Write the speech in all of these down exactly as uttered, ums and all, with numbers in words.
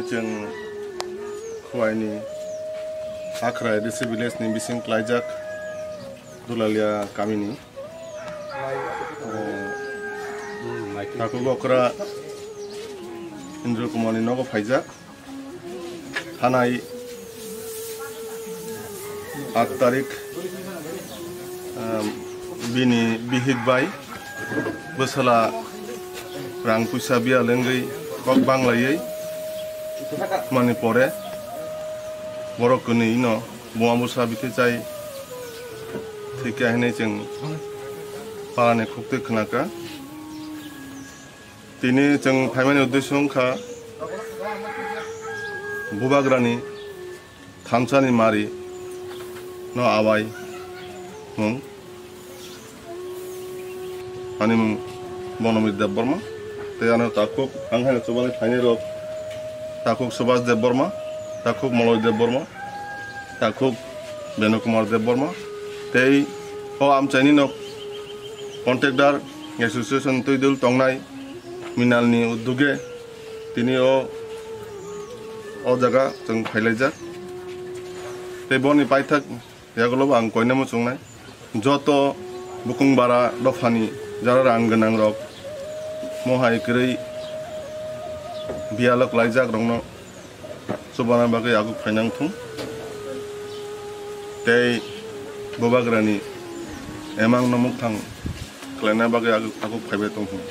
Chwng Khowai ni Akhra A D C village ni bising klaijak Dulalia kami ni, eh, Takhuk okra Indra Kumar ni nogo phaijak. Thanai aat tarik, um, bini bihik bai bwsala rang puisa biya lengwi kok banglaiwi mani pore borok kwnwi no buma bwsa bikhe chai thwikha hinwi chwng parani khuktwi khnakha. Tini chwng phaimani uddesyo wngkha Bubagrani thamsani mari no abai mung. Ani mung Bonomir Debbarma. Tei ano takhuk ang hai chubani phainai rok, takhuk Subhas Debbarma, takhuk Moloi Debbarma, takhuk Benu Kumar Debbarma. Tei o amchaini nok contractor association twi dul tongnai Minal ni uduge tini o, o jaga chwng phailaijak. Tei boni paithak yagulo bo ang koina muchungnai. Joto bukung bara dophani jara rang gwnang rok mohai kwrwi biyalo klaijak rokno chubana bagwi aguk phainang thung. Tei Bubagrani emang no mukthang khlaina bagwi aguk, aguk phaibai tong thung.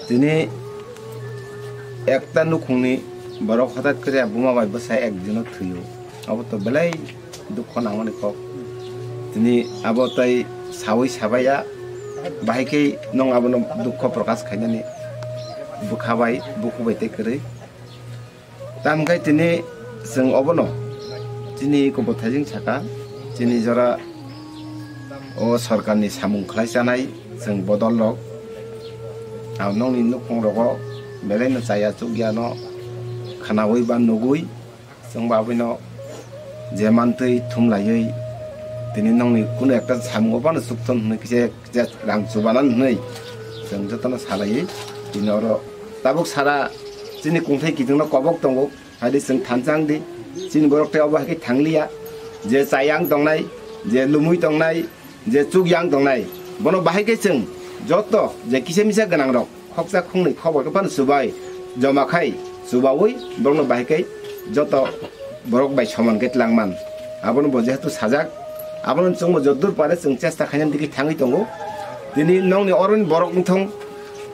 Tini ekta nukhungni borok hothat khe buma bai bwsa ek dino thwio. Abo to belai dukho nangmani kok. Tini abo tai sawi sabaiya, bahai khe nwng abono dukho prokash khainani bwkha bai, bukhuk bai tei kwrwi. Tamkhe tini chwng obono chini kubuthaijing saka, chini jora o sorkarni samung khlai chanai chwng bodol rok. Ang nokni nukhung rogo belai no chaya chukya no khwnawi ba nugwi chwng bo aboino je mantwi thumlaiwi tini nokni kunu ekta samung o phano chukthon hwnwi kisa je rang chubanan hwnwi chwng jotono salaiwi tini oro tabuk sara chini kungthai kitingno kobok tongo, haidi chwng thansa wngdi, chini borok tei obo hai khe thangliya, je chayang tongnai, je lumui tongnai, je chukyang tongnai, bono bahai khe chwng joto je kisa misa gwnang rok khoksa khungnwi khobor khe phano chubai, joma khai chubaui borokno bahai khe joto borok bai soman khe twlangman. Abono bo jehetu sajak, abono chwngbo joddur pare chwng chesta khainani digi thangwi tongo. Tini nokni oroni borok wngthong,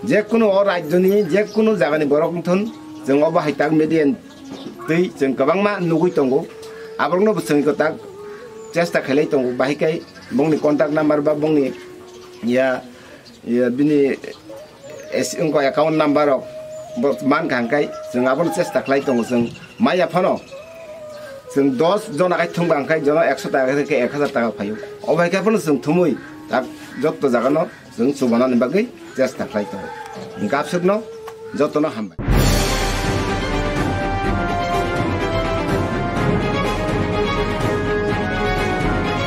je kunu o rajyoni je kunu jagani borok wngthon, chwng obo hai tak media twi chwng kwbangma nugwi tongo. Aborokno bo chwng kwtak chesta khailai tongo, bahai khe bongni contact number ba bongni ya, ya bini es-, wngkha account number rok bo mankha, hwnkhai chwng abono chesta khlai tongo. Chwng maya phano chwng dos jona khai thwngba, hwnkhai jono ekso taka khe ek hazar taka phaio. Obo hai khe phano chwng thumui tak jotto jagano chwng chubanani bagwi chesta khlai tongo. Hwnkhe absukno jotono hambai.